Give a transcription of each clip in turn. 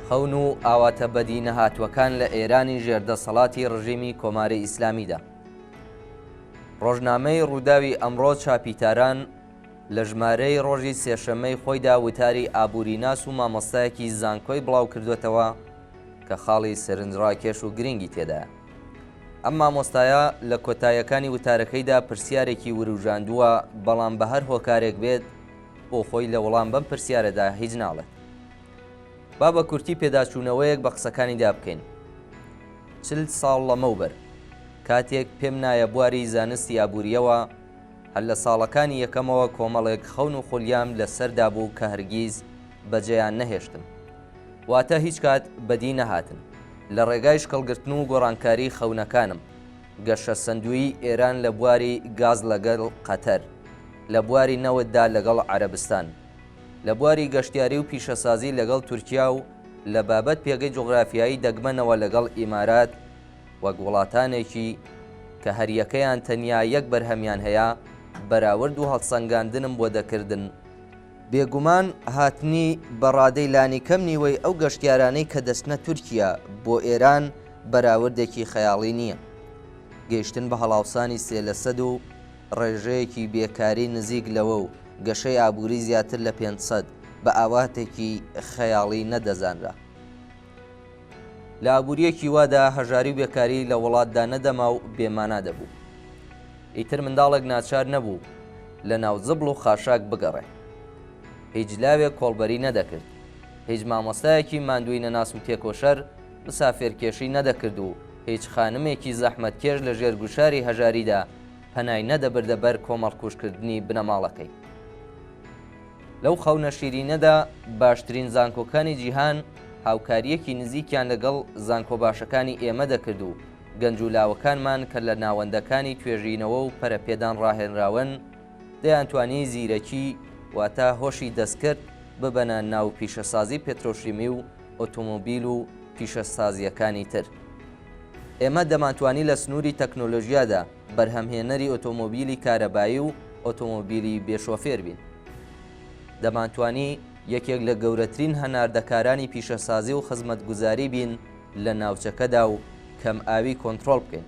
خەون و ئاواتە بەدی نەهاتووەکان لە ئێرانی ژێر دەسەڵاتی ڕژیمی کۆماری ئیسلامیدا. ڕۆژنامەی ڕووداوی ئەمڕۆ چاپی تاران لە ژمارەی ڕۆژی سێشەممەی خۆیدا وتاری ئابووریناس و مامۆستایەکی زانکۆی بڵاو کردووەتەوە کە خاڵی سەرنجڕاکێش و گرنگی تێدایە. ئەم مامۆستایە لە کۆتاییەکانی وتارەکەیدا پرسیارێکی وروژاندووە، بەڵام بە هەر هۆکارێک بێت بۆ خۆی لە وەڵام بەم پرسیارەدا هیچ ناڵێت. با بە کورتی پێداچوونەوەیەک بە قسەکانیدا بکەین. 40 ساڵ لەمەوبەر، کاتێک پێم نایە بواری زانستی ئابوورییەوە، هەر لە ساڵەکانی یەکەمەوە کۆمەڵێک خەون و خولیام لە سەردا بوو کە هەرگیز بەجێیان نەهێشتم. واتە هیچ کات بەدی نەهاتن. لە ڕێگای شکڵگرتن و گۆڕانکاری خەونەکانم، گەشەسەندوویی ئێران لە بواری گاز لەگەڵ قەتەر، لە بواری نەوتدا لەگەڵ عەرەبستان، لە بواری گەشتیاری و پیشەسازی لەگەڵ تورکیا و لە بابەت پێگەی جوغرافیایی دەگمەنەوە لەگەڵ ئیمارات وەک وڵاتانێکی کە هەریەکەیان تەنیا یەک بەرهەمیان هەیە، بەراورد و هەڵسەنگاندنم بۆ دەکردن. بێگومان هاتنی بە ڕادەی لانیکەم نیوەی ئەو گەشتیارانەی کە دەچنە تورکیا بۆ ئێران بەراوردێکی خەیاڵی نییە. گەیشتن بە هەڵاوسانی سێ لەسەد و ڕێژەیەکی بێکاری نزیک لەوە و گەشەی ئابووری زیاتر لە 500 بە ئاواتێکی خەیاڵی نەدەزانرا. لە ئابوورییەکی وادا هەژاری و بێکاری لە وڵاتدا نەدەما و بێ مانا دەبوو. ئیتر منداڵێک ناچار نەبوو لە ناو زبڵ و خاشاک بگەڕێ. هیچ لاوێک کۆڵبەری نەدەکرد. هیچ مامۆستایەکی ماندووی نەناس و تێکۆشەر مسافێرکێشی نەدەکرد و هیچ خانمێکی زەحمەتکێش لە ژێر گوشاری هەژاریدا پەنای نەدەبردە بەر کۆمەڵکوژکردنی بنەماڵەکەی. لەو خەونە شیرینەدا باشترین زانکۆکانی جیهان هاوکارییەکی نزیکیان لەگەڵ زانکۆ باشەکانی ئێمە دەکرد و گەنج و لاوەکانمان کە لە ناوەندەکانی توێژینەوە و پەرەپێدان ڕاهێنراون دەیانتوانی زیرەکی واتە هۆشی دەستکرد ببەنە ناو پیشەسازی پێترۆشیمی و ئۆتۆمۆبیل و پیشەسازییەکانی تر. ئێمە دەمانتوانی لە سنووری تەکنۆلۆژیادا بەرهەمهێنەری ئۆتۆمۆبیلی کارەبایی و ئۆتۆمۆبیلی بێ شۆفێر بین. دەمانتوانی یەکێک لە گەورەترین هەناردەکارانی پیشەسازی و خزمەتگوزاری بین لە ناوچەکەدا و کەمئاوی کۆنترۆڵ بکەین.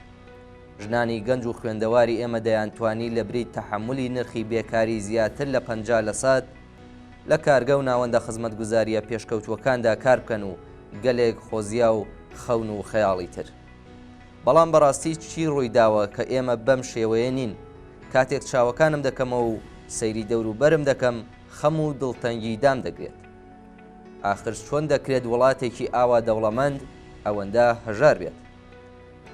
ژنانی گەنج و خوێندەواری ئێمە دەیانتوانی لەبری تەحەمولی نرخی بێکاری زیاتر لە 50 لەسەد لە کارگە و ناوەندە خزمەتگوزارییە پێشکەوتووەکاندا کار بکەن و گەلێک خۆزیا و خەون و خەیاڵی تر. بەڵام بەڕاستی چی ڕوویداوە کە ئێمە بەم شێوەیە نین؟ کاتێک چاوەکانم دەکەمەوە و سەیری دەوروبەرم دەکەم، خەم و دڵتەنگی دامدەگرێت. ئاخر چۆن دەکرێت وڵاتێکی ئاوا دەوڵەمەند ئەوەندە هەژار بێت؟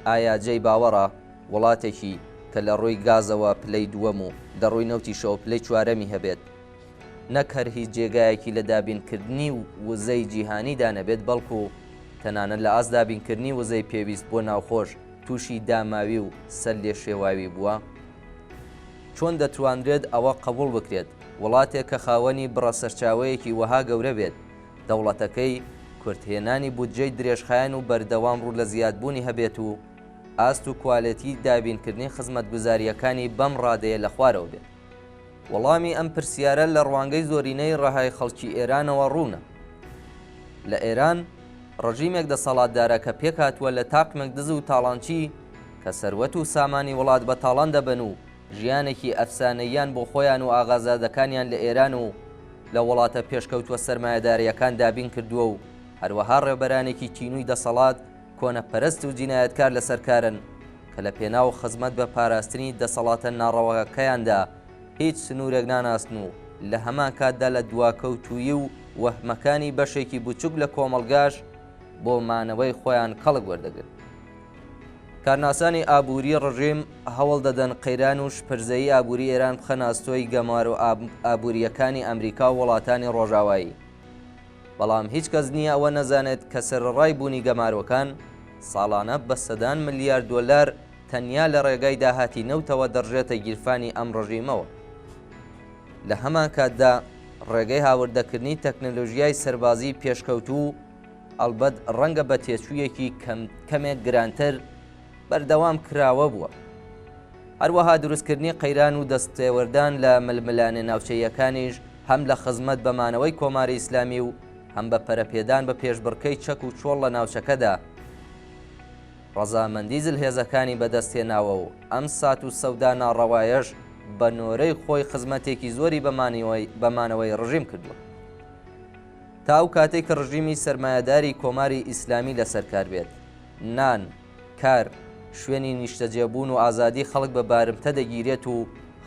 ئایا جێی باوەڕە وڵاتێکی کە لە ڕووی گازەوە پلەی دووەم و لە ڕووی نەوتیشەوە پلەی چوارەمی هەبێت، نەک هەر هیچ جێگایەکی لە دابینکردنی وزەی جیهانیدا نەبێت، بەڵکو تەنانەت لە ئاست دابینکردنی وزەی پێویست بۆ ناوخۆش تووشی داماوی و سەرلێشێواوی بووە؟ چۆن دەتوانرێت ئەوە قبوڵ بکرێت وڵاتێک کە خاوەنی بڕە سەرچاوەیەکی وەها گەورە بێت، دەوڵەتەکەی کورتهێنانی بودجەی درێژخایەن و بەردەوام ڕوو لە زیادبوونی هەبێت و ئاست و کوالێتی دابینکردنی خزمەتگوزارییەکانی بەم ڕادەیە لە خوارەوە بێت؟ وەڵامی ئەم پرسیارە لە ڕوانگەی زۆرینەی ڕەهای خەڵکی ئێرانەوە ڕوونە. لە ئێران ڕژیمێک دەسەڵاتدارە کە پێکهاتووە لە تاقمێک دز و تاڵانچی کە سەروەت و سامانی وڵات بە تاڵان دەبەن و ژیانێکی ئەفسانەییان بۆ خۆیان و ئاغازادەکانیان لە ئێران و لە وڵاتە پێشکەوتووە سەرمایەدارییەکان دابین کردووە و هەروەها ڕێبەرانێکی تینووی دەسەڵات کۆنەپەرست و جینایەتکار لەسەر کارن کە لە پێناو خزمەت بە پاراستنی دەسەڵاتە ناڕەواکەیاندا هیچ سنوورێک ناناسن و لە هەمان کاتدا لە دواکەوتوویی و وەهمەکانی بەشێکی بچوک لە کۆمەڵگاش بۆ مانەوەی خۆیان کەڵک وەردەگرن. کارناسانی ئابووری ڕژیم هەوڵ دەدەن قەیران و شپرزەیی ئابووری ئێران بخەنە ئەستۆی گەمارۆ ئابوورییەکانی ئەمریکا و وڵاتانی ڕۆژاوایی. بەڵام هیچ کەس نییە ئەوە نەزانێت کە سەرەڕای بوونی گەمارۆکان، ساڵانە بە سەدان ملیار دۆلار تەنیا لە ڕێگای داهاتی نەوتەوە دەڕژێتە گیرفانی ئەم ڕژیمەوە. لە هەمان کاتدا ڕێگەی هاوردەکردنی تەکنەلۆژیای سەربازیی پێشکەوتوو، ئەڵبەت ڕەنگە بە تێچوویەکی کەم کەمێک گرانتر، بەردەوام کراوە بووە. هەروەها دروستکردنی قەیران و دەستێوەردان لە ململانێ ناوچەییەکانیش هەم لە خزمەت بە مانەوەی کۆماری ئیسلامی و هەم بە پەرەپێدان بە پێشبڕکێی چەک و چۆڵ لە ناوچەکەدا، ڕەزامەندی زلهێزەکانی بەدەست هێناوە و ئەم سات و سەودا ناڕەوایەش بە نۆرەی خۆی خزمەتێکی زۆری بە مانەوەی ڕژیم کردووە. تا ئەو کاتەی کە ڕژیمی سەرمایەداری کۆماری ئیسلامی لەسەر کار بێت، نان، کار، شوێنی نیشتەجێبوون و ئازادی خەڵک بە بارمتە دەگیرێت و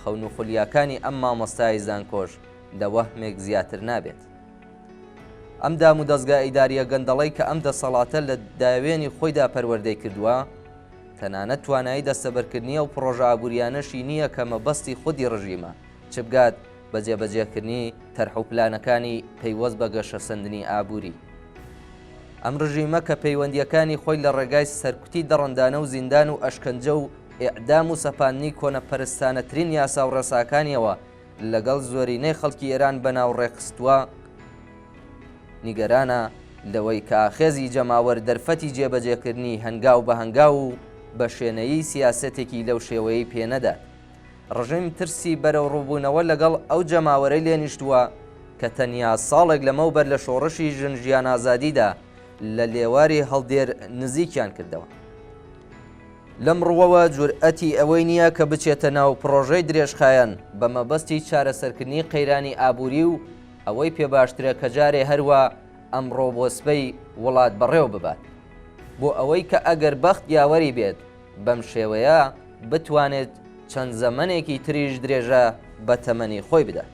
خەون و خولیاکانی ئەم مامۆستای زانکۆش لە وەهمێک زیاتر نابێت. ئەم دامودەزگا ئیدارییە گەندەڵەی کە ئەم دەسەڵاتە لە داوێنی خۆیدا پەروەردەی کردووە، تەنانەت توانایی دەستەبەرکردنی ئەو پڕۆژە ئابوورییانەشی نییە کە مەبەستی خودی ڕژیمە، چ بگات بە جێبەجێکردنی تەرح و پلانەکانی پەیوەست بە گەشەسەندنی ئابووری. ئەم ڕژیمە کە پەیوەندییەکانی خۆی لە ڕێگای سەرکوتی دڕندانە و زیندان و ئەشکەنجە و ئیعدام و سەپاندنی کۆنەپەرستانەترین یاسا و ڕێساکانیەوە لەگەڵ زۆرینەی خەڵکی ئێران بەناو ڕێکخستووە، نیگەرانە لەوەی کە ئاخێزی جەماوەر دەرفەتی جێبەجێکردنی هەنگاو بە هەنگاو و بە شێنەیی سیاسەتێکی لەو شێوەیەی پێ نەدات. ڕژیم ترسی بەرەوڕووبوونەوە لەگەڵ ئەو جەماوەرەی لێ نیشتووە کە تەنیا ساڵێک لەمەوبەر لە شۆڕشی ژن ژیان ئازادیدا لە لێواری هەڵدێر نزیکیان کردەوە. لەم ڕووەوە جورئەتی ئەوەی نییە کە بچێتە ناو پڕۆژەی درێژخایەن بە مەبەستی چارەسەرکردنی قەیرانی ئابووری و ئەوەی پێ باشترە کە جارێ هەروا ئەمڕۆ بۆ سبەی وڵات بەڕێوە ببات بۆ ئەوەی کە ئەگەر بەخت یاوەری بێت بەم شێوەیە بتوانێت چەند زەمەنێکی تریش درێژە بە تەمەنی خۆی بدات.